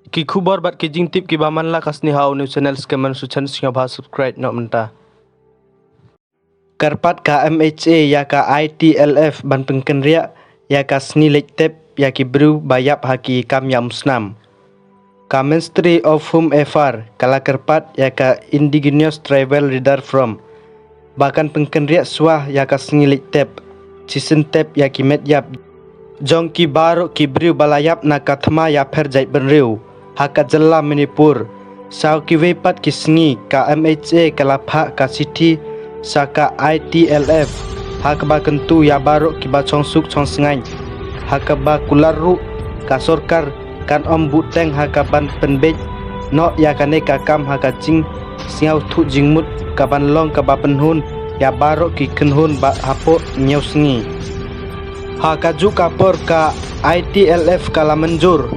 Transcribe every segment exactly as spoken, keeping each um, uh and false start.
Ki khubor bad ki jingtip kiba man la ka sngi ha u new channel Skemman Suchan, sngewbha subscribe noh mynta. Kyrpad ka M H A ïa ka I T L F ban pynkynriah ïa ka sngi leit tep ïa ki briew ba ïap ha ki kam ïa umsnam. Ka Ministry of Home Affairs ka la kyrpad ïa ka Indigenous Tribal Leader Forum ba kan pynkynriah shuwa ïa ka sngi leit tep, shisien tep ïa ki met ïap jong ki baroh ki briew ba la ïap na ka thma ïapher jaitbynriew ha ka jylla Manipur. Sha kiwei pat ki sngi ka M H A ka la phah ka shithi sha ka I T L F ha kaba kyntu ïa baroh kiba shongsuk shongsngaiñ ha kaba kular ruh ka sorkar kan ym buhteng ha kaban pynbeit noh ïa kane ka kam ha ka jingsngewthuh jingmut kaban long kaba pynhun ïa baroh ki kynhun ba hapoh hynñiew sngi. Ha kajuh ka por ka I T L F ka la mynjur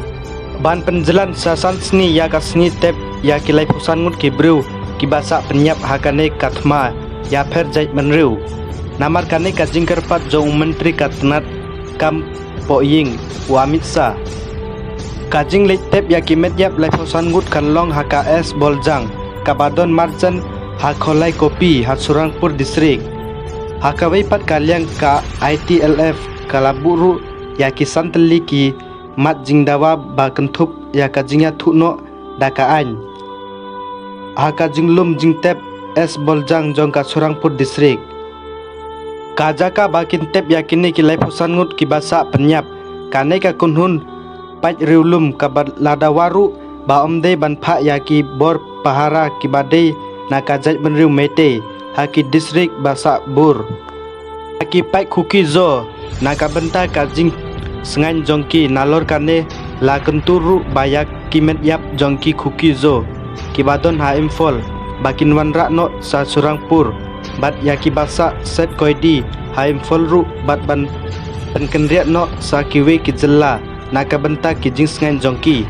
ban pynjlan sa san sngi ïa ka sngi tep ïa ki laiphew san ngut ki briew kiba sah pynïap ha kane ka thma ïapher jaitbynriew. Namar kane ka jingkyrpad jong u Myntri ka tnat kam pohïing u Amit Shah. Ka jingleit tep ïa ki met ïap laiphew san ngut kan long ha ka East Boljang kaba don marjan ha Kholai Kopi ha Surangpur District. Ha kawei pat ka liang ka I T L F ka la buh ruh ïa ki san tylli ki mat jingdawa ba kynthup ïa ka jingïathuh noh da ka aiñ ha ka jinglum jingtep East Boljang jong ka Surangpur District. Ka jaka ba kin tep ïa kine ki laiphew san ngut kiba sah pynïap, kane ka kynhun pait riewlum kaba la dawa ruh ba ym dei ban phah ïa ki bor pahara kiba dei na ka jaitbynriew Meitei ha ki district ba sah bur. Ha ki paid Kuki-Zo na ka bynta ka jingsngaiñ jong ki. Nalor kane la kyntu ruh ba ïa ki met ïap jong ki Kuki-Zo kiba don ha Imphal ba kin wanrah noh sha Surangpur bad ïa kiba sah set koidi ha Imphal ruh bad ban pynkynriah noh sha kiwei ki jylla na ka bynta ki jingsngaiñ jong ki.